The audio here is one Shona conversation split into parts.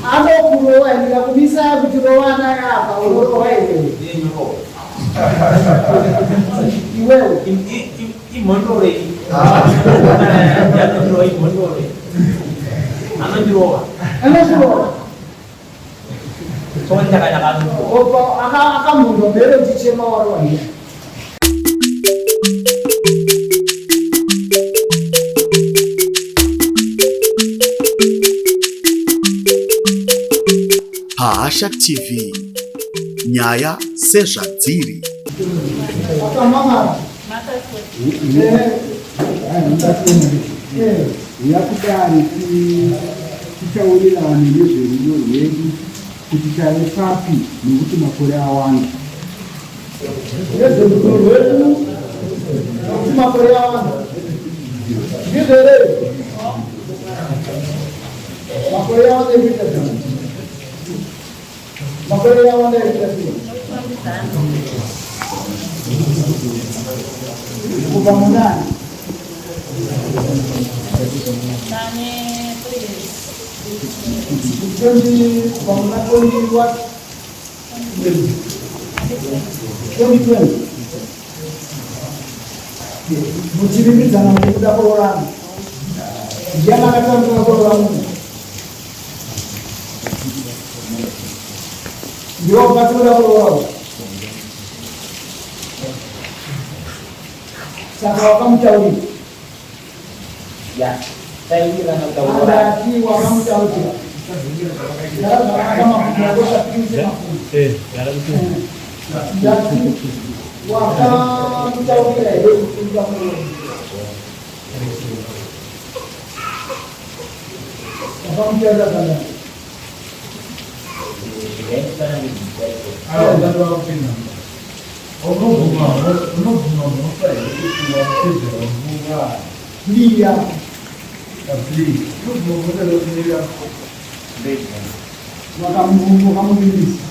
Anokurowa ndikakumisa kuti rowa naye apa unorowa iwewe. Iwewe. Imhondoro iyi. Anondirowa imhondoro iyi. Anondirowa. Anokurowa. Akamhundwa mbere uchichema warowa here? Pahasha TV nyaya sezvadziri. Yakudari titaurirane nezverudo rwedu kuti tave papi nekuti makore awanda. Nezverudo rwedu nekuti makore awanda. Ndizvo here? Makore awanda ekuita sei? Makore awanda ekuita sei? Kubva munani? Tane 3 years. 20 kubva muna 20 what? 2020. Muchivimbidzana kuti kuda kuroorana. Ndiani akatanga kuroora munhu? Ndiwo wakati kuda kuroora. Saka wakamutaurira. Ya, taiwirirana kutaura. Andati wakamutaurira. Gara zvakanaka mafuta ako usapikise mafuta. Ndati wakamutaurira here kuti unoda kuroora? Wakamutaurira zvakadai. Unobvuma unobvuma mhosva here kuti wapedzera nguva Liya. Please. Unobvuma mhosva here kuti mira Wakamuvimbisa.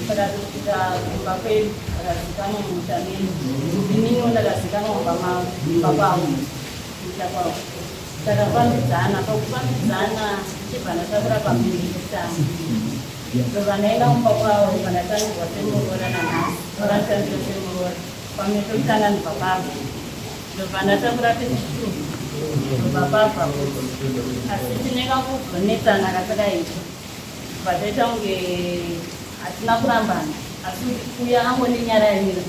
Saka kumba kwedu akazikanwa mumusha medu, ininiwo ndakazikanwa mumba mavo, mumba kwavo, kumusha kwavo. Takafambidzana, pakufambidzana chibva ndatakura pamuviri chitanga. Ndobva ndaenda kumba kwavo, ndobva ndatangirwa semuroora nanhasi, vakanditangira semuroora. Pamwe pekutanga ndobva pabva. Ndobva ndatakura pechitu, ndobva pabva futi. Asi tine kakuzonetsana katakaita. Ndobva taita kunge hatina kurambana, asi kuti uya angondinyararira.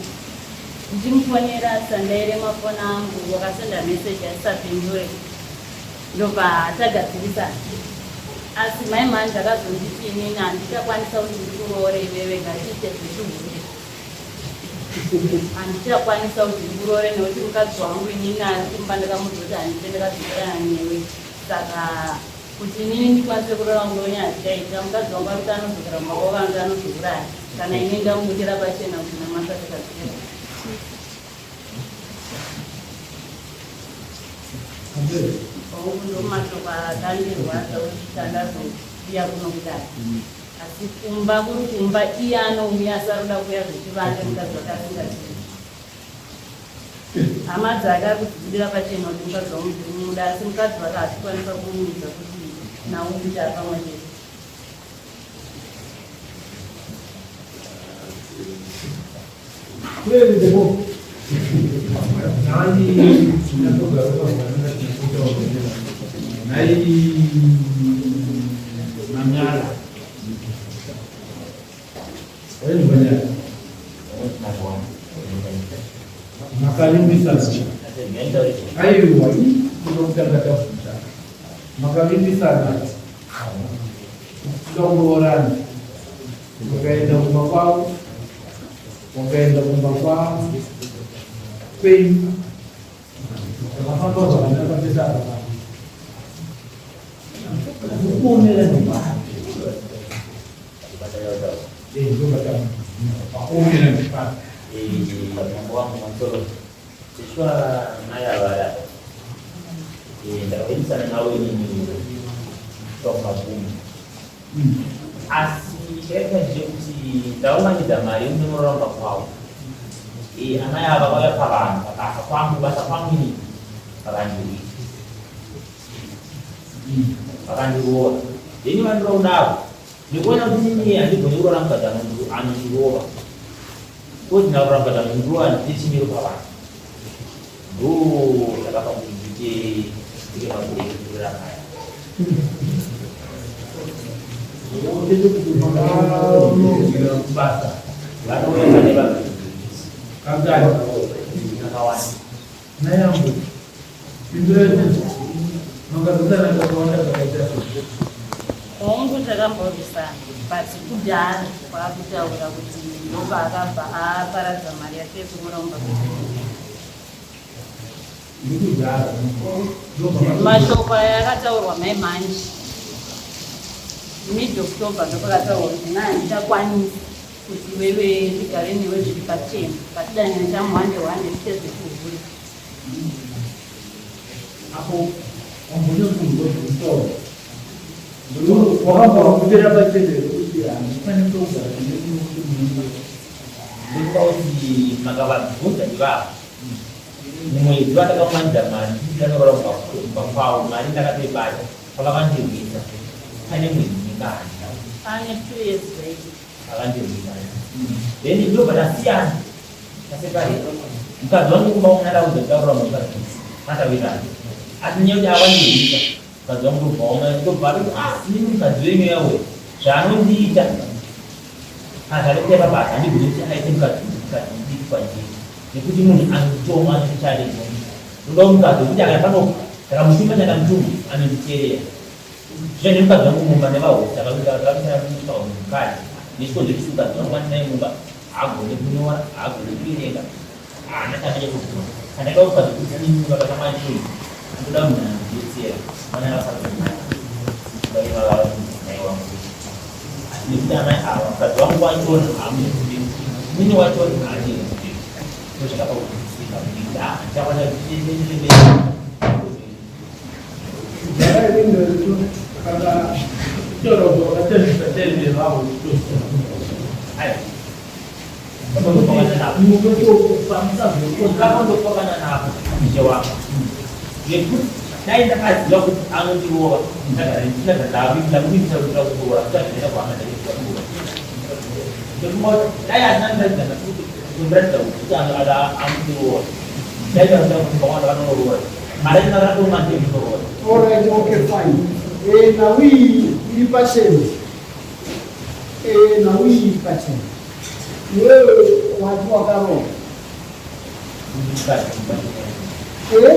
Ndichimufonera asandaire mafoni angu, wakasenda message asisapindure. Ndobva tagadzirisana. Asi mai manje akazonditi inini handichakwanisa kuti ndikuroore iwewe ngatiite zvechihure. Handichakwanisa kuti ndikuroore nekuti mukadzi wangu inini ari kumba ndakamuudza kuti handife ndakadzokerana newe. Saka kuti inini ndikwanise kuroora murume hazvichaita. Mukadzi wangu ari kuti anodzokera kumba kwavo anoti anozviuraya kana ini ndamubudira pachena kuti namasa takadzokera. Ndomashoko akandirwadza kuti tandazouya kuno kudai. Asi kumba kuri kumba iye anouya asi arikuda kuuya zvechivande mukadzi wake asingazivi. Hama dzake ari kudzibudira pachena kuti mukadzi wangu ndiri kumuda asi mukadzi wake haasi kukwanisa kumuudza kuti Naomi taa pamwe chete. Nhai Manyala. Waini Manyala. Makavimbisa. Aiwa, ndokutanga tavhunza. Makavimbisana. Kuda kuroorana. Wakaenda kumba kwavo. Wakaenda kumba kwavo. Kwenyu. Vakafamba zvakanaka pese apa. Kuomera nepapi. Pakuomera ndipano. Mambo wangu masoro seswa mai avara ndakaendesana navo inini kwamagumu, asi chakaita ndechekuti ndaunganidza mari yekunoramba kwavo. Amai ava vakauya pavanhu pabasa kwangu, basa kwangu inini, vakandiwisa, vakandiroora. Then vandirova kudaro, ndikuona kuti inini handigoni kuroora mukadzi anondirova, kuti ndaroora mukadzi anondirova handite chimiro pavanhu. Ndo zvakapa kuti ndiite ndike makore ekukurira maya. Kubasa vanouya pane vanhu kangani? Kakawanda. Nayambo pindura, makazosana kakawanda kakaita sei? Hongu, takamborwisana, but kudhara kwaakutaura kuti ndobva akabva aparadza mari yake yekumuromba. Ndikudhara. Mashoko aya akataurwa mai manje mid October, ndopakataurwa kuti na handichakwanisi kuti iwewe ndigare newe zviri pachena, patidanyana chamuhande hande tiite zvekuhure. Apo wambone kunzwa zvekutaura, wakabva wakupera pachena here kuti handikwanisi kugara nemuti munenge? Ndokuva kuti makavabvunza ivavo, mumwedzi watakaunganidza mari ndichanoroora kumba kwavo, mari ndakatoibata pavakandirwisa pane mwedzi mingani? Pane 2 years break. Vakandirwisa, then ndobva tasiyana, taseparate. Mukadzi wangu kumba umwe ndaudza kutaurira mukadzi matawirirana, asi nyaya kuti awandirwisa mukadzi wangu, ndobva waona, ndobva atoti, "Ah, inini mukadzi wenyu yawe zvaanondiita kana zvanokuita pabasa handigoni kuti aite mukadzi mukadzi mudiki kwandiri, nekuti munhu anonditoma, anondichallenge. Ndoda mukadzi wekuti akaya pano ndakamutuma, ndakamutuma, anonditeerera." Zvino nemukadzi wangu mumba nevahosi takawisana mukadzi nechikonzero chisi mukadzi wangu andinaye mumba haagoni kunyora, haagoni kuverenga, haana chana chekugona. Kana ndaida mukadzi wekuti inini mumba patamandii, ndoda munhu anondibetsera vana vasazomai vaiva wangu, asi nekuti amai ava mukadzi wangu wachona haamunezvibeti, inini wachona haanezvibeti, ndo zvakapa kuti ndisika kuti handichakwanisa. Kana kutaura kuti wakatendesa tende vavo. Aiwa. Munotofambisa. Ndakandofambana napo ishe wako, nekuti dai ndakaziva kuti anondirova, ndakuimisa kuitira kuroora kuti azvienda kuhama dzake kuroora. Ndofunga kuti dai asina ndiratidza kuti kundiratidza kuti anondirova, dai ndakuda kuti pamwana vanoroora mari ndakatoma ndinoroora. Alright, okay, fine. Nhau iyi iri pachena. Nhau iyi iri pachena. Iwewe wati wakaroora. Mukadzi kumba. Eh?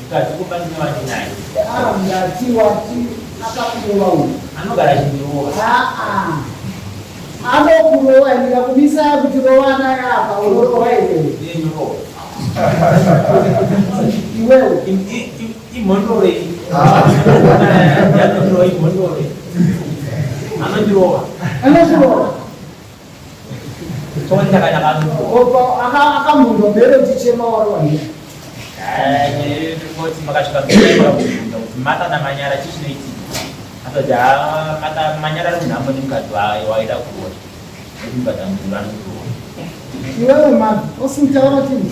Mukadzi kumba ndinowandinaye. Ah, ndati wati akakurova uyu. Anogara achindirova. Ah, ah. Anokurova, ndikakumisa kuti rovana apa, unorova here? Ndinorowa. Iwewe. Imhondoro anondirova, imhondoro anondirova. Anokurova. Tochakanaka anondirova. Opa akamhundombere uchichema warova here? Kuti makasvika kubvunza kuti Mata naManyara chii chinoitika, atoti Mata Manyara ari kunhamo nemukadzi waida kuroora, nekuti mukadzi anokurova. Iwewe mavi, ositaura chinhu.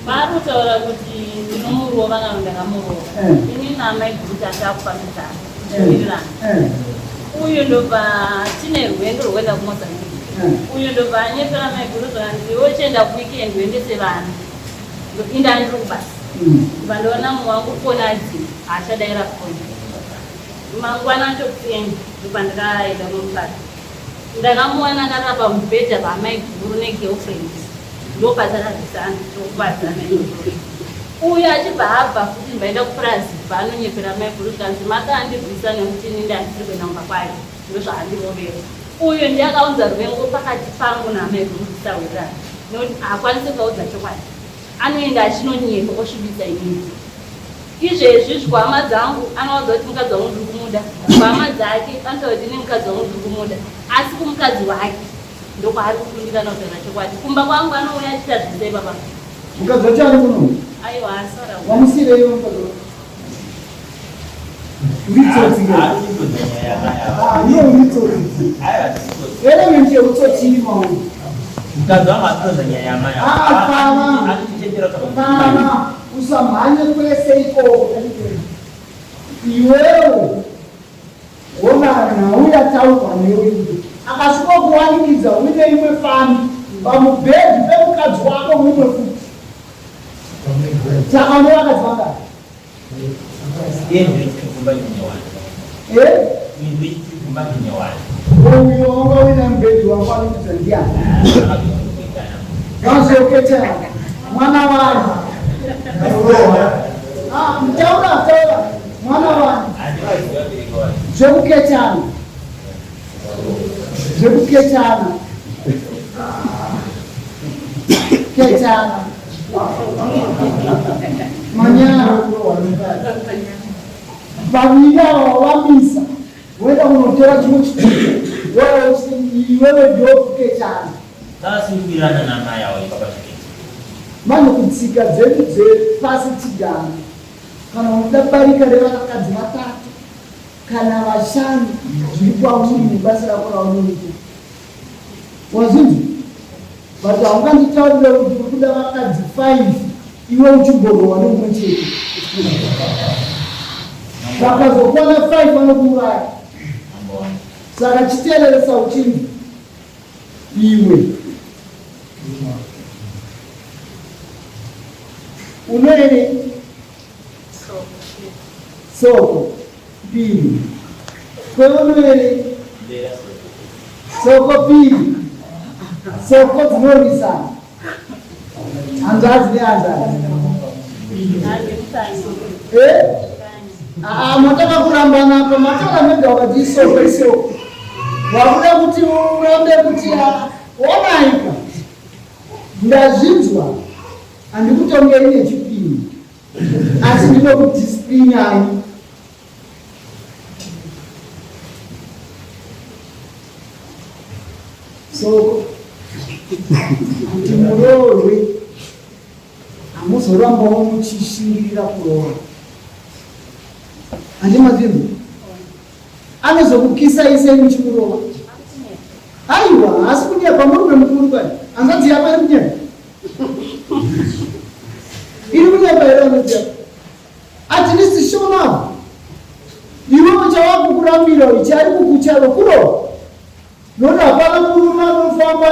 Vari kutaura kuti ndinomurova kana ndakamurova. Ini naamai guru tashakufambidzana, tichiwirirana. Uyu ndobva tine rwendo rwekuenda kuMozambique. Uyu ndobva anyepera mai guru zvakanzi, "Iwe uchienda kuweekend uendese vana." Ndopinda ndiri kubasa, ndobva ndaona mumwe wangu foni adzima, haachadaira foni. Mangwana acho kuseni ndobva ndakaenda nomukadzi, ndakamuwana akarara pamubhedha paamai guru negirlfriend. Ndopatakazvisana tokuvadzana izvozvo. Uyu achibva abva futi, ndimbaenda kupurazi, paanonyepera mai guru zvikanzi makaandirwisa nekuti ini ndandisiri kuenda kumba kwayo, ndozvaandirovera. Uyu ndiye akaunza ruvengo pakati pangu naamai guru tisawirirana, nekuti haakwanisi kuvaudza chokwadi, anoenda achinonyepa osvibisa inini. Izvezvi zvikuhama dzangu anovaudza kuti mukadzi wangu ndiri kumuda, kuhama dzake anotaura kuti ini mukadzi wangu ndiri kumuda, asi kumukadzi wake ndokwaari kukundikana kutaura chokwadi. Kumba kwangu anouya achiita zvese ipapa. Mukadzi wacho ari muno? Aiwa, asara. Wamusirei mukadzi wacho? Uri tsotsi ke? Ah, iwe uri tsotsi. Element yeutsotsi iri mauri. Mukadzi wangu atoza nyaya yamai. Ah, pana. Pana. Usamhanye kwese ikoko. Iwewe wona nhau yataurwa newe iwe. Akasvika kuwanikidza uine imwe fani pamubhedhi pemukadzi wako mumwe futi. Saka une vakadzi vangani? Uyo wanga uine mubhedhi wako anokuudza ndiani? Ngazoketera mwana wani. Ah, taura taura mwana wani. Zvekuketana. Zvekuketana. Ketana. Manyara vaviri ava wavamisa woenda kunotora chimwe chituko iwewe ndokuketana. Tasimbirana namai avo ipapa chete. Manje kutsika dzedu dzepasi chigaro kana unoda barika revakadzi vatatu kana vashanu zviri kwauri nebasa rako raunoita wazvinzwa but haunganditaurire kuti uri kuda vakadzi 5 iwe uchigorwa nemumwe chete vakazokwana 5 vanokuuraya saka chiteereresa uchinzi iwe unoene Soko piri. Kweonwere soko piri. Soko dzinorwisana. Hanzvadzi nehanzvadzi. Eh? Aa, mataka kurambana apa mataura mega wakati isoko isoko. Wakuda kuti urambe kuti onaika. Ndazvinzwa. Handikutongei nechipini. Asi ndinokudisciplinai. So kuti muroorwe hamuzorambawo muchishingirira kuroora. Handimazvinzwa? Anozokukisai sei muchimurova? Aiwa, haasi kunyepa murume mukuru kwani. Hanzvadzi yako iri kunyepa. Iri kunyepa here hanzvadzi yako? At least show love. Iwewe chawakukurambira ichi ari kukucharo kurova. Nokuti hapana murume anofamba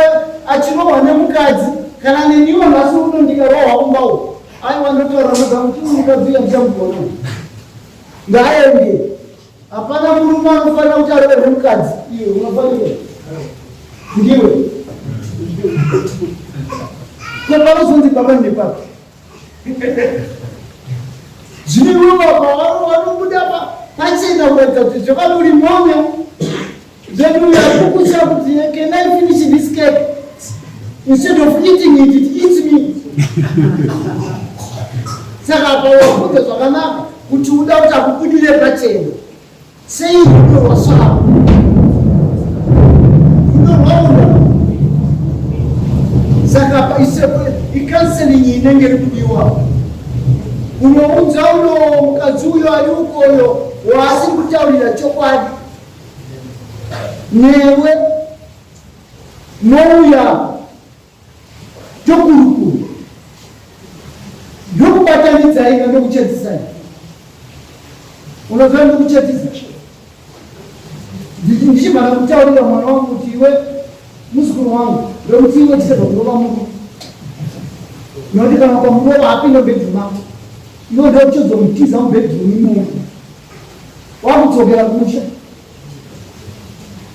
achirohwa nemukadzi kana neniwo nhasi uno ndikarohwa kumba uko. Aiwa ndotaura noga kuti mukadzi uya ndichamugona. Ngaaende. Hapana murume anofanira kuti arohwe nemukadzi. Iwe unofanira. Ndiwe. Ko panozonzi baba ndepapi? Zvino iwe baba vanobuda pachena kuratidza kuti zvokwadi uri monya. Then we are kukusha kuti can I finish this cake? Instead of eating it, it eats me. Saka apa wabvunza zvakanaka kuti uda kuti akubudire pachena. Sei rudo rwasvava? Rudo rwaunda. Saka apa icounseling inenge iri kudiwa. Unoudza uno mukadzi uyo ari ukoyo waasiri kutaurira chokwadi. Newe mouya tokurukura ndokubatanidzai ka ndokuchedzisai unoziva ndokuchedzisa ndichibva ndakutaurira mwana wangu kuti iwe muzukuru wangu ndokuti iwe chisebva kurova murume nokuti kana ukamurova apinda mubedroom mako iwe ndokuchozomutiza mubedroom imomo wakudzokera kumusha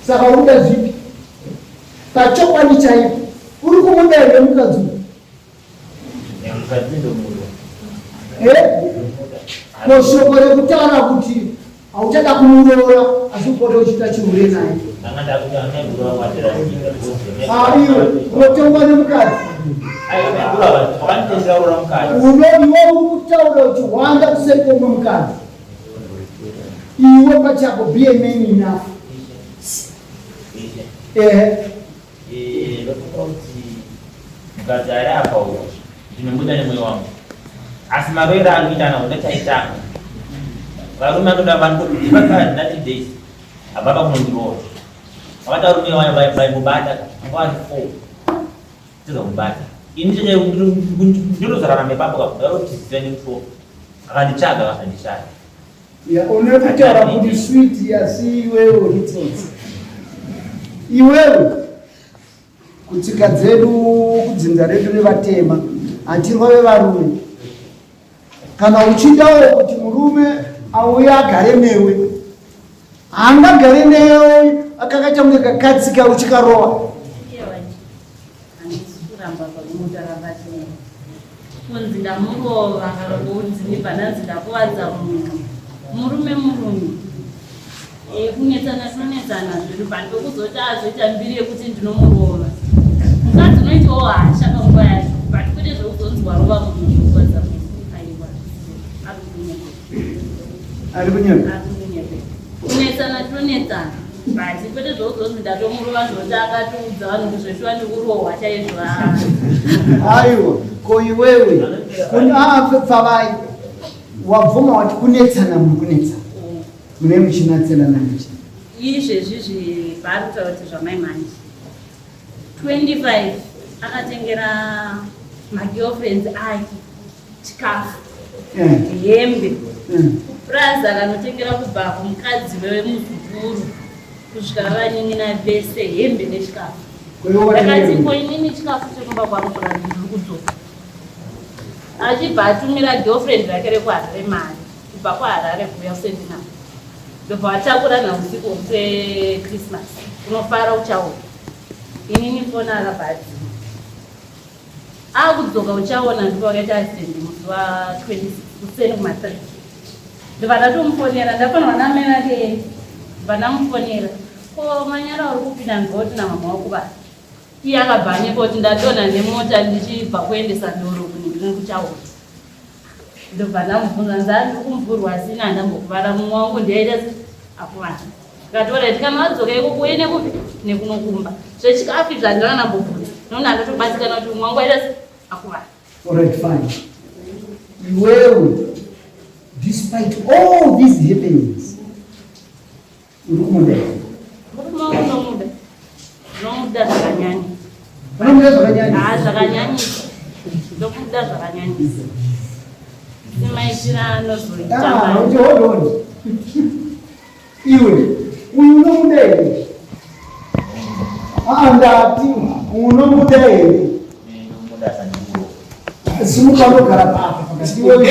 saka urikuda zvipi pachokwadi chaipo uri kumuda here mukadzi uyu eh? Ko shoko rekutaura kuti hauchada kumuroora asi upota uchiita chihure naye ah, iwe unotongwa nemukadzi. Uno iwe uri kutaura kuti hwanda kuseri kwomwe mukadzi. Iwe pachako be a man enough. Ehe. Ndofunga kuti mukadzi ari apa uyu ndinomuda nemwoyo wangu asi maroero anoita ana kuda chaitanga varume anoda vanhu 30 days hababa kunondiroora vakati varume vaimubata nguva ari four tizomubata ini ndinozorarama ipapo kakudarotiziva nekuto akanditsvaga akandishaya Ya, unekutaura kuti sweet asi iwewe uri tsotsi. Iwewe kutsika dzedu kudzinza redu revatema hatirove varume. Kana uchidawo kuti murume auye agare newe, haangagare newe akakaita kunge kakatsika uchikarova. Handisi kuramba pamunotaura pachena. Kunzi ndamurova kana kunzi ndibva ndanzi ndakuvadza munhu. Murume murume. Eh, kunetsana tinonetsana zvedu but pekuzoti azoita mbiri yekuti ndinomurova. Mukadzi unoitawo hasha panguva yacho but kwete zvekuzonzi warova munhu zvokuvadza munhu. Aiwa. Ari kunyepa. Ari kunyepa. Ari kunyepa. Kunetsana tinonetsana. But kwete zvekuzonzi ndatomurova zvekuti akatoudza vanhu kuti zveshuwa ndikurohwa chaizvo. Aiwa, ko iwewe pfavai wabvuma wati kunetsana muri kunetsana mune muchinatsanana nechi Izvezvi zvivari kutaura kuti zvamai manje 25 akatengera magirlfriends ake chikafu hembe kupurazi akanotengera kubva kumukadzi wemuzukuru kusvika vanin'ina vese hembe nechikafu. Ndakati ko inini chikafu chekumba kwangu purazi ndiri kudzoka. Achibva atumira girlfriend rake rekuHarare mari kubva kuHarare kuuya kuSendinam. Ndobva vatakurana usiku hwechristmas unofara uchaona. Inini foni akabva adzima. Akudzoka uchaona ndipo vakaita accident musi wa 26 kuseni kuma 3. Ndobva ndatomufonera ndafonera namai vake ndobva ndamufonera ko manyara uri kupinda ndoti namama wako baba. Iye akabva anyepa kuti ndadonha nemota ndichibva kuendesa doro kunhingiriri kuchaona. Ndobva ndamubvunza nzi ndiri kumvurwa asi ini handambokuvara mumwe wangu ndiyaita akuvara. Ndikati alright kana wadzoka ikoko uye nekupi nekunokumba. Zvechikafu izvi handina kana kumbobvunza nokuti ndatobatikana kuti mumwe wangu aita akuvara. Alright fine. Iwewe despite all these happenings Uri kumuda here? Murume wangu ndomuda. Ndomuda zvakanyanya. Unomuda zvakanyanya? Ah, zvakanyanyisa. Ndomuda zvakanyanyisa. Simaitira anozoita. Ah, uti hold on. Iwe, uyu unomuda here? Ah, ndati unomuda here? Ndomuda sandikurowa. Simuka unogara papa pakati iwe.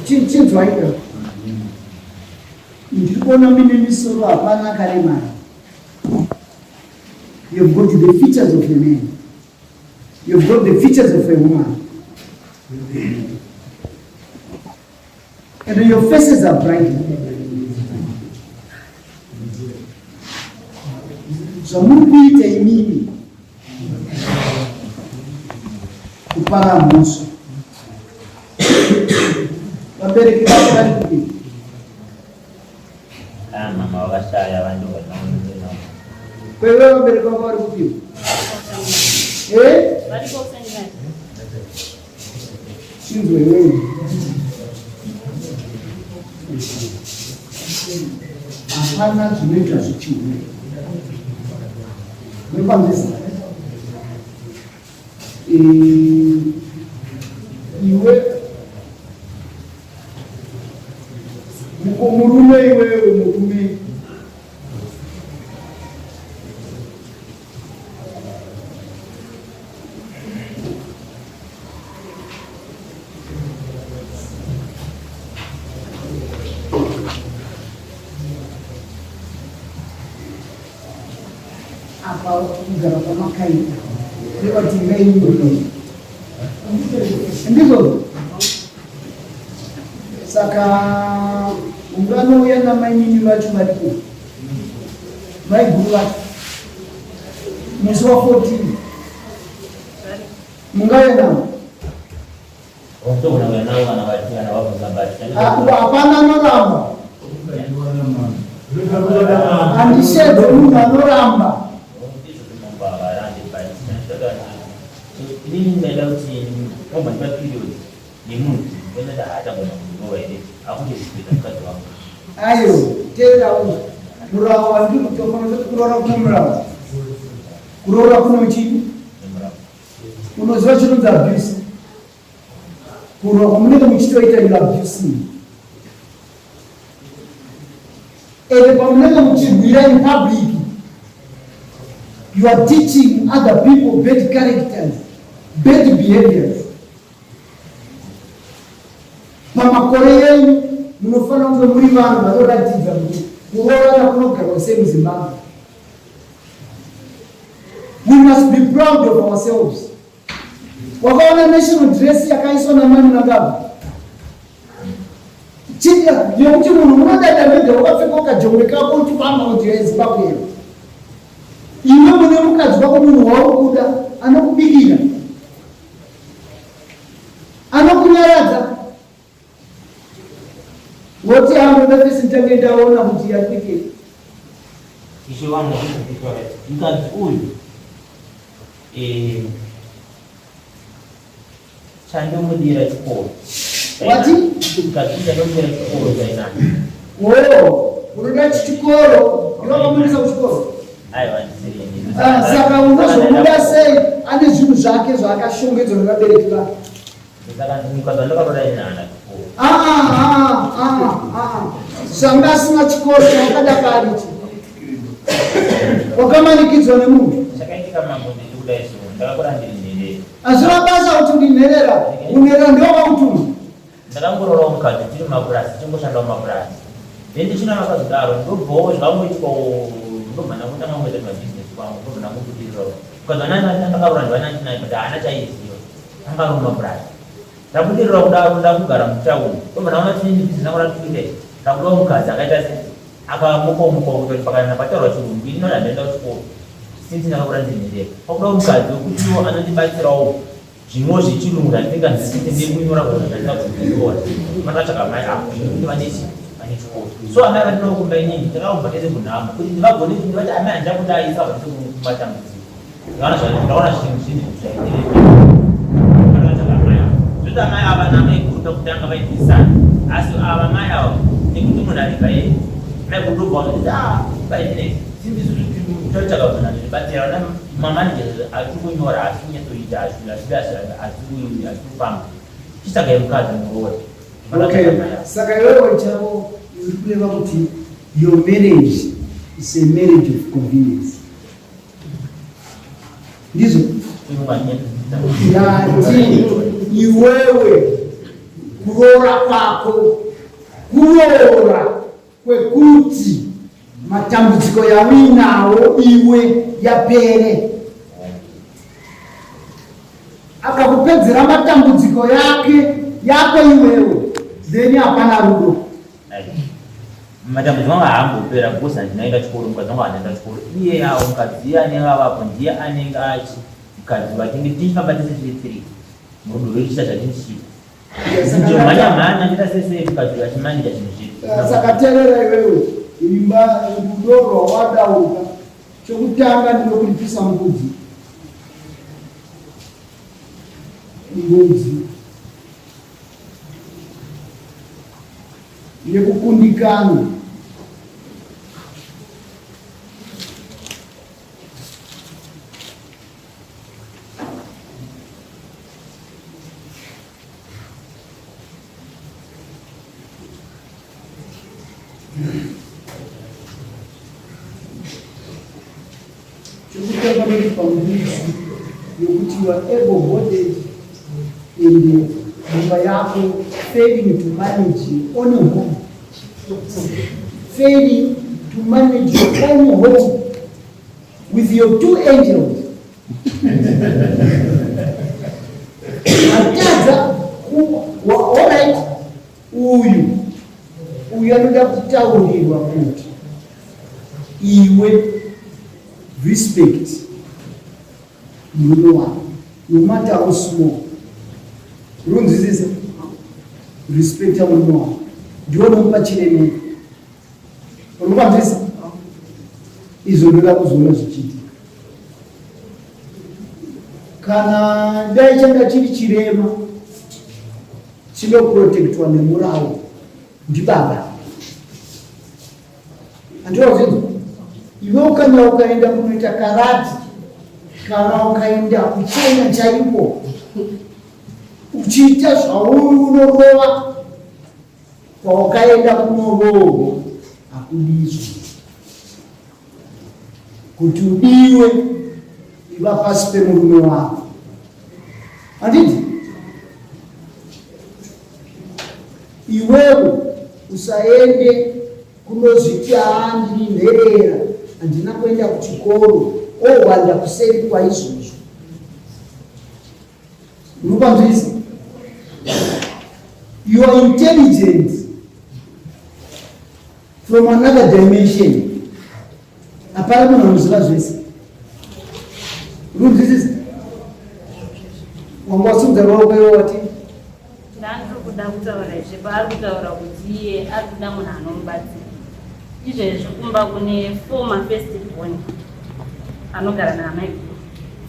Chinzwaika, ndiri kuona mine misoro hapana akaremara. You've got the features of a man. You've got the features of a woman. And your faces are bright. Zvamuri kuita imimi kupara mhosva. Vabereki vako vari kupi? Ah, mama vakashaya vanhu Kwewe vabereki vako vari kupi? Eh? Chinzwe iwewe. Hapana zvinoita zvechihure. Muri Eh, iwe murume iwewe murume apa kugara kwamakaita nevati imbai ndizvo saka Unganouya namainini vacho varipo, maiguru vacho, musi wa 14 mungauya navo? Hapana anoramba, handishedze munhu anoramba. Inini ndaida kuti wabva ndipaperiod nemunhu ndati haachagona kundirova here akuti zvipedza mukadzi wangu. Ayo, teerera uzwe. Murawo wandiri kutopa unoti kuroora kuno murawo. Kuroora kuno chii? Unoziva chinonzi abuse? Kurwa kwamunenge muchitoita you abusing. Ende pamunenge muchirwira in public you are teaching other people bad characters, bad behaviors. Pamakore yenyu munofanira kunge muri vanhu vanoratidza kuti kuroorana kunogarwa sei muZimbabwe. We must be proud of ourselves. Wakaona national dress yakaiswa namai Mnangagwa? Chinja yekuti munhu unodada mega wakapfeka ukajongwe kako uchifamba kuti yeZimbabwe here. Iwe mune mukadzi wako munhu wauri kuda anokubikira. Anokunyaradza. Woti hangu ndafesi nditange ndaona kuti yapfekei. Ishe wangu mukadzi uyu eh, chandomudira chikoro. Wati? Mukadzi chandomudira chikoro chainani. Oh, unoda chikoro, iwe wakamuendesa kuchikoro? Aiwa ndisiri ini. Ah, saka unozomuda sei ane zvinhu zvake zvaakashongedzwa nevabereki vake? Ah, ah, ah, ah. Zvanga asina chikoro chawakada pari ichi. Wakamanikidzwa nemunhu. Chakaitika mambo ndechekudai so ndakakura ndiri nherera. Hazvina basa kuti uri nherera. Unherera ndowakakutuma. Ndakangororawo mukadzi tiri mumapurasi tichingoshandawo mumapurasi. Then ndichina vakazodaro ndobvawo zvakangoitwawo ndobva ndangotanga kungoita mabusiness kwangu ndobva ndangobudirirawo. Mukadzi wangu ndakaroora ndiva 99 but haana chaiziva. Anga ari mumapurasi. Ndabudirira kudaro ndakugara mutown. Ndobva ndaona kuti ini business rangu ratuita iri. Ndakudawo mukadzi akaita se akamukawo mukawo kuita kuti pakana pataurwa chirungu ini nona ndaenda kuchikoro. Since ndakakura ndiri nherera. Kwakudawo mukadzi wekutiwo anondibatsirawo zvimwewo zvechirungu zvandinganzwisise nekunyora kuti zvandingakunyora. Makatsvaka mai avo zvekuti vane chi vane chikoro. So amai vandinokumba inini takaumba tese kunhamo kuti ndivagone kuti ndivati amai handida saka tese kumatambudziko. Ndaona zvinhu zvinhu zvaita amai ava namai guru pakutanga vaibvisana asi ava mai ava nekuti munhu ari paye mai guru ndobva kuti ah paine simbi totsvaka munhu anondibatsira vana mamanager asi kunyora asi kunyatsoita asi asi asi kufamba chitsvagai mukadzi muroore. Okay, saka iwewe chavo uri kureva kuti your marriage is a marriage of convenience. Ndizvo ndati iwewe kuroora kwako kuroora kwekuti matambudziko yauinawo iwe yapere akakupedzera matambudziko yake yako iwewe then hapana rudo. Matambudziko anga haambopera because handinaenda chikoro, mukadzi wangu handinaenda chikoro. Iye awo mukadzi iye anenge avapo ndiye anenge achi mukadzi wake tichifamba tese tiri three murudo rwedu tichiita zvatini tichiita. Mhanya mhanya ndiita sese mukadzi achimanija zvinhu zvedu. Saka teerera iwewe imba rudo rwawadauka chokutanga ndinokuripisa mbudzi mbudzi yekukundikana Chekutanga ndokupa mbudzi yokuti you are able bodied and mumba yako failing to manage your own home failing to manage your own home with your two angels atadza alright uyu Uyu anoda kutaurirwa kuti iwe respect murume wako no matter how small. Runzwisisa? Respecta murume wako. Ndiwe unomupa chiremera. Urikupanzwisisa? Izvo ndoda kuzoona zvichiitika. Kana dai changa chiri chirema chinoprotectwa nemurawo ndibaba. Andiwazvinzwa? Iwe ukanya ukaenda kunoita karati kana ukaenda kuchena chaiko uchiita zvauri unorova Kwaukaenda kunoroorwa hakudizwi. Kuti udiwe iva pasi pemurume wako. Handiti? Iwewe usaende kunozviti haa ndiri nherera handina kuenda kuchikoro owanda kuseri kwaizvozvo. Unopanzwisa? You are intelligent from another dimension. Hapana munhu anoziva zvese. Unonzwisisa? Wanga wasimudza ruoko iwe wati? Ndandiri kuda kutaura izvi paari kutaura kuti iye ari kuda munhu anomubatsira. Izvezvi kumba kune former first born anogara naamai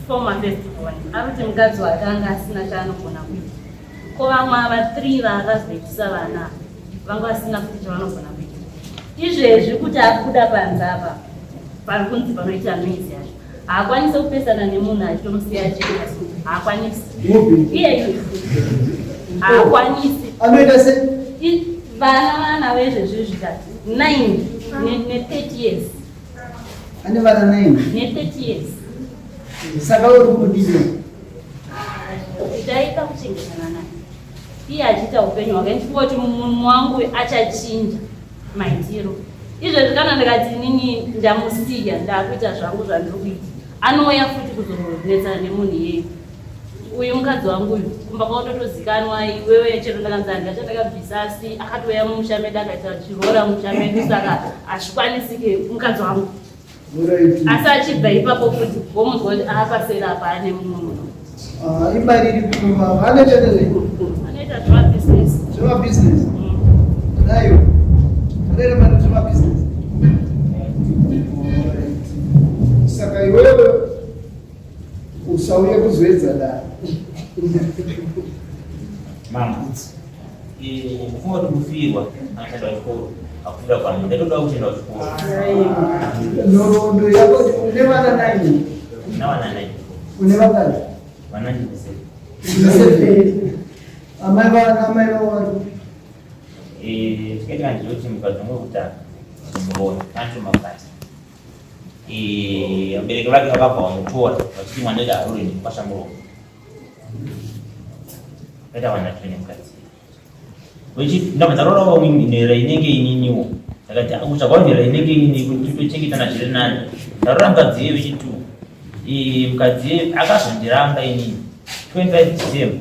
Former first born arikuti mukadzi wake anga asina chaanogona kuita. Ko vamwe ava 3 vaakazoitisa vana vanga vasina futi chavanogona kuita. Izvezvi kuti abuda panze apa pari kunzi panoita noise yacho haakwanisi kupesana nemunhu achitomusiya achienda so haakwanisi iyeyu haakwanisi anoita se vana vana vezvezvi zvikati 9 ne 30 years Ane vana 9 ne 30 years. Saka uri kudini? Ndaita kuchengetana naye. Iye achiita upenyu hwake ndifunga kuti munhu wangu achachinja maitiro. Izvezvi kana ndikati inini ndamusiya ndakuita zvangu zvandiri kuita anouya futi kuzonetsana nemunhu iyeyu. Uyu mukadzi wangu uyu kumba kwavo totozikanwa iwewe chero ndakanzi handina chandakabvisa asi akatouya mumusha medu akaita chiroora mumusha medu saka hazvikwanisike mukadzi wangu asi achibva ipapo futi womunzwa kuti aapasera apa ane mumwe munhu ah, imari iri kumba anoita nezvei anoita zvemabusiness zvemabusiness mm. nayo anoita mari zvemabusiness saka iwewe Usauye kuzoedza dare. Mama, kufunga kuti kufirwa anoshanda kuchikoro akufira kwangu ndatoda kuchenda kuchikoro. Nhoroondo yako une vana nine. Una vana nine. Une vangani? Vana ndine seven. Amai vana amai vavo vari kupi? Tikaita ndinoti mukadzi wangu wekutanga muroora antomabata. Eh, vabereki vake vakabva vamutora vachiti mwana wedu arore nekukwasha muromo kaita vana tine mukadzi ndabva ndarorawo nherera inenge ininiwo ndakati kutsvagawo nherera inenge inini kuti totochengetana zviri nani ndarora mukadzi iye wechitu mukadzi iye akazondiramba inini 25 December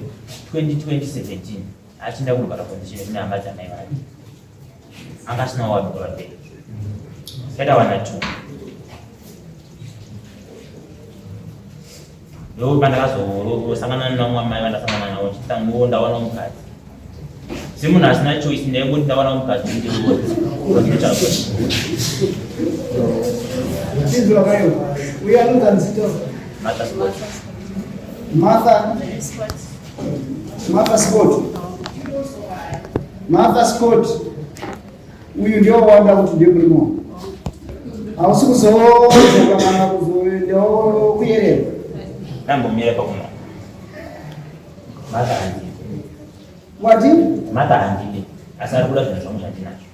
2017 achienda kunogara condition kune hama dzamai vake anga asina wabikwa vabereki kaita vana two ndo pandakazosangana nevamwe amai vandasangana navo chitango ndawana mukadzi semunhu asina choice ndaingoti ndawana mukadzi Martha Martha Scott. Martha Scott. Uyu ndio wanda kuti ndiye murume wangu. Hausi kuzodzoka kana kuzoendawo kuyerera. Ndambomira pakuma. Martha handidi. Wati? Martha handidi. Asi ari kuda zvinhu zvangu zvandinazvo.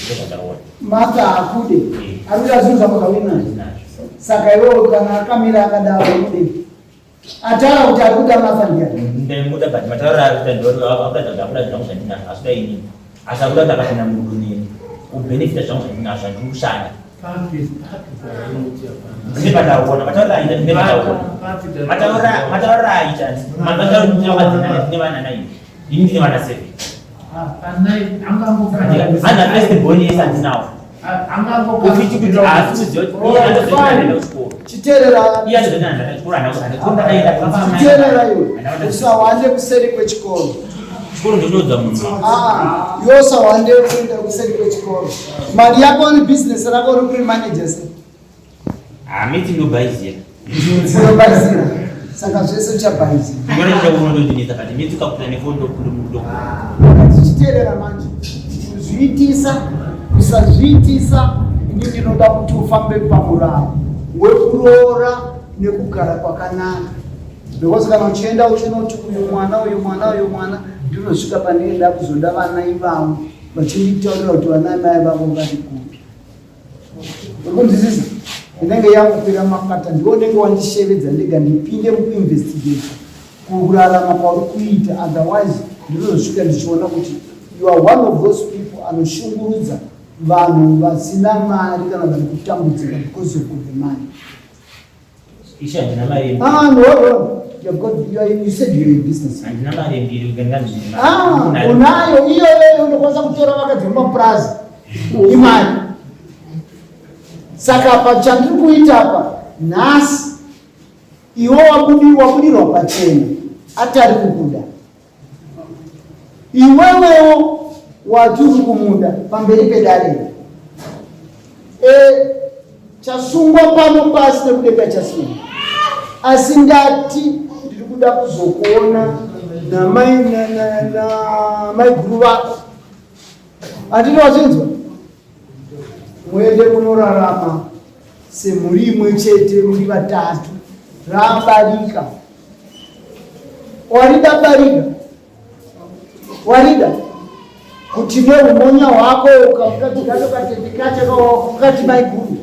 Ndozvandaona. Martha hakude. Ari kuda zvinhu zvako zvauinazvo. Saka iwewe kana akamira akadaro unodei? Ataura kuti ari kuda Martha ndiani? Ndaimuda but matauriro aari kuita ndoti akuratidza kuti akuda zvangu zvandinazvo asi kuda inini. Asi akuda kuti akapinda murudo neni obenefita zvangu zvandinazvo zvandiri kushanda. Ndine pandaona matauriro aita ndine pandaona. Matauriro aita matauriro ndine vana nine ini ndine vana seven. Ana first born yese andinawo. Ufiti kuti haasi kuziva kuti iye anozoti ndaenda kuchikoro. Chiteerera. Iye anozoti ndaenda kuchikoro handina kuchikoro ndakaenda kwa Chiteerera iwe. Usawande kuseri kwechikoro. Chikoro ndochoudza munhu. Ah, iwe usawande kuenda kuseri kwechikoro. Mari yako uri business rako uri kuri manager sei? Ah, miti ndobhaizira. Unobhaizira. Saka zvese uchabhaizira. Ngona ndichakuona ndodinetsa but miti ukakuta nefoni ndokundo. Tichiteerera manje. Kuzviitisa, kusazviitisa, ini ndinoda kuti ufambe pamurau wekuroora nekugara kwakanaka. Because kana uchienda uchinoti uyu mwana uyu mwana uyu mwana ndinosvika pandinoenda kuzoda vana ivavo vachinditaurira kuti vana mai vavo vari kupi. Uri kunzwisisa? Inenge yakukwira makata ndiwo unenge wandishevedza ndega ndipinde mukuinvestigate kurarama kwauri kuita otherwise ndinozosvika ndichiona kuti you are one of those people anoshungurudza vanhu vasina mari kana vari kutambudzika because you've got the money. Ishe handina mari yembiri. Ah, no, no. You've got, you, are, you said you're in business. Handina mari yembiri ukanganzvina. Ah, unayo iyoyo unokwanisa kutora vakadzi vemapurazi imari. Saka apa chandiri kuita apa nhasi iwe wabudirwa pachena atari kukuda iwewewo wati uri kumuda pamberi pedare e, chasungwa pano pasi nekudenga chasungwa asi ndati ndiri kuda kuzokuona namaiguru vako handiti wazvinzwa muende munorarama semhuri imwe chete muri vatatu rabarika warida barika warida kuti neumonya hwako ukamukati maiguru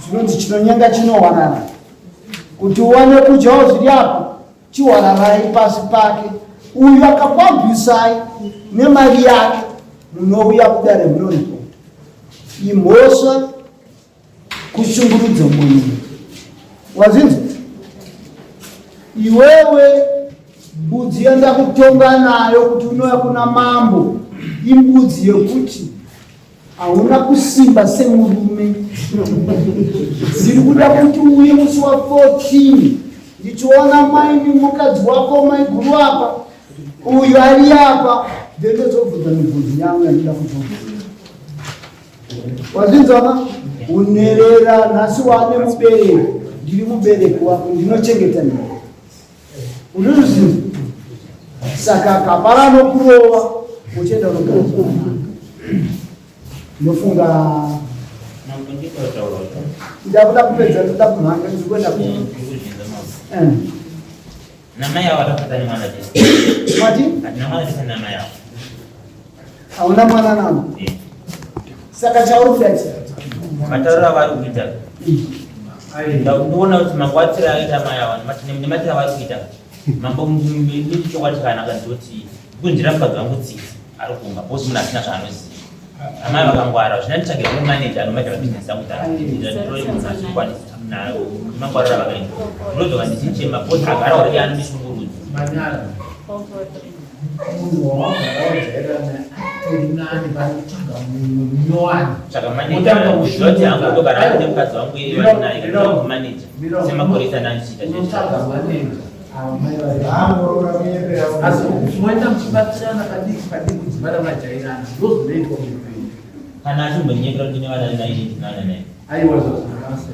zvinonzi chinonyenga chinowanana kuti uwane kudyawo zviri apo chiwararai pasi pake uyu akakwabvisai nemari yake munouya kudare munoripota imhosva kushungurudza munhu wazvinzwa iwewe mbudzi yandakutonga nayo kuti unouya kuna mambo imbudzi yekuti hauna kusimba semurume ndiri kuda kuti uye musi wa 14 ndichiona maini mukadzi wako maiguru apa uyu ari apa then ndozobvunza mibvunzo yangu yandinoda kubvunza wazvinzwana unerera nhasi wane mubereki ndiri mubereki wako ndinochengeta nhere unozviziva saka kapara nokurova uchienda unogara zvakanaka ndofunga ndakuda kupedza ndoda kumhanya ndiri kuenda ku Namai avo vakafatana nemwana tese. Mati? Hatina mwana tese namai avo. Hauna mwana navo? Eh. Saka chauri kuda chii? Matauriro avari kuita. Ndakuona kuti mangwatiro aita mai ava nematiro avari kuita. Mambo ndini chokwadi chakanaka ndoti kunzvira mukadzi wangu tsitsi ari kumba because munhu asina zvaanoziva. Amai vakangwara zvina nditsvage mumwe manager anomaita mabusiness angu nditore munhu achikwanisa mangwarira vakaita ndinodzoka ndichichema because agara already anondishungurudza. Manyara. Munhu wawagara wajaira naye atori nani pane kutsvaga mumwe munyowani. Tsvaga manager kuzoti hangu ndogara hangu nemukadzi wangu iye vandinaye kana manager semakoresa andichiita Unotsvaga manager. Asi moenda muchibatsirana padiki padiki kudzimara majairana ndozvinoitwa muupenyu. Kana achimbonyepera kuti ndine vana naye ndinana naye. Aiwa izvo zvina basa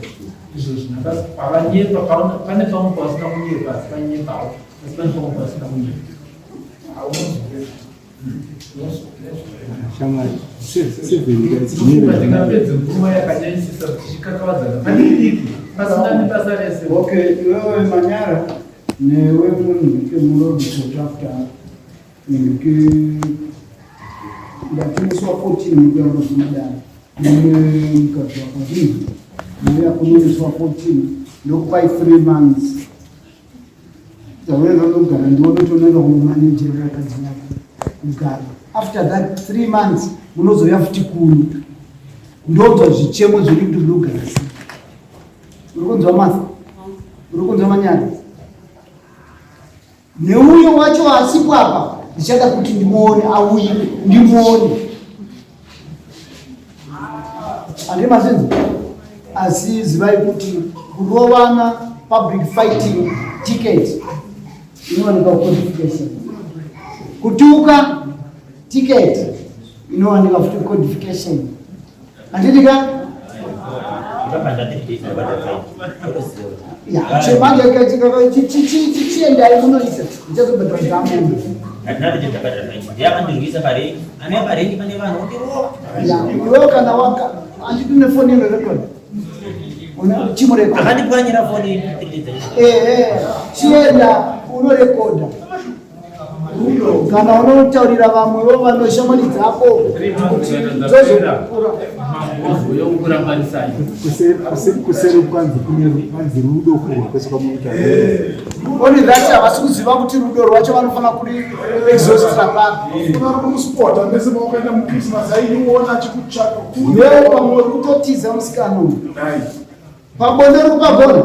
izvo zvina basa pavanyepa pane pamwe pavasina kunyepa asi vanyepawo asi pane pamwe pavasina kunyepa. Shamwari, Tingapedze nguva yakanyanyisisa tichikakavadzana padiki diki pasina nebasa rese. Okay, iwewe Manyara newe munhu kemurodi sort after ndike ndati musi wa 14 mukuya kunozimadana nemwe mukadzi wako zvinhu mouya kuno musi wa 14 ndokupai 3 months Dzauya vanogara ndione kuti unoenda kunomanejera vakadzi vako kugara. After that 3 months munozouya futi kuno. Ndonzwa zvichemo zviri kuti munogara sei. Uri kunzwa Martha? Uri kunzwa Manyara? Neuyo wacho asipo apa ndichada kuti ndimuone auye ndimuone. Andi mazinzi asi zivai kuti kurovana public fighting ticket inowanikwa codification, kutuka ticket inowanikwa futi codification. Handiti ka? Chiendai munoisa ndichazobhadhara dzambundo. Iwewe kana waka handiti une foni inorekoda chimurekoda chienda unorekoda kana unotaurira vamwe vo vanoshamwari dzako dzozokura kuseri kwanzi kwanzi rudo kwese kwamuita only that havasi kuziva kuti rudo rwacho vanofanira kuri exhaustira papi unari kumuspota mese mawakaenda muchristmas aiiona achikutsvaka iwewo pamwe uri kutotiza musikana uyu pabonde uri kupagona.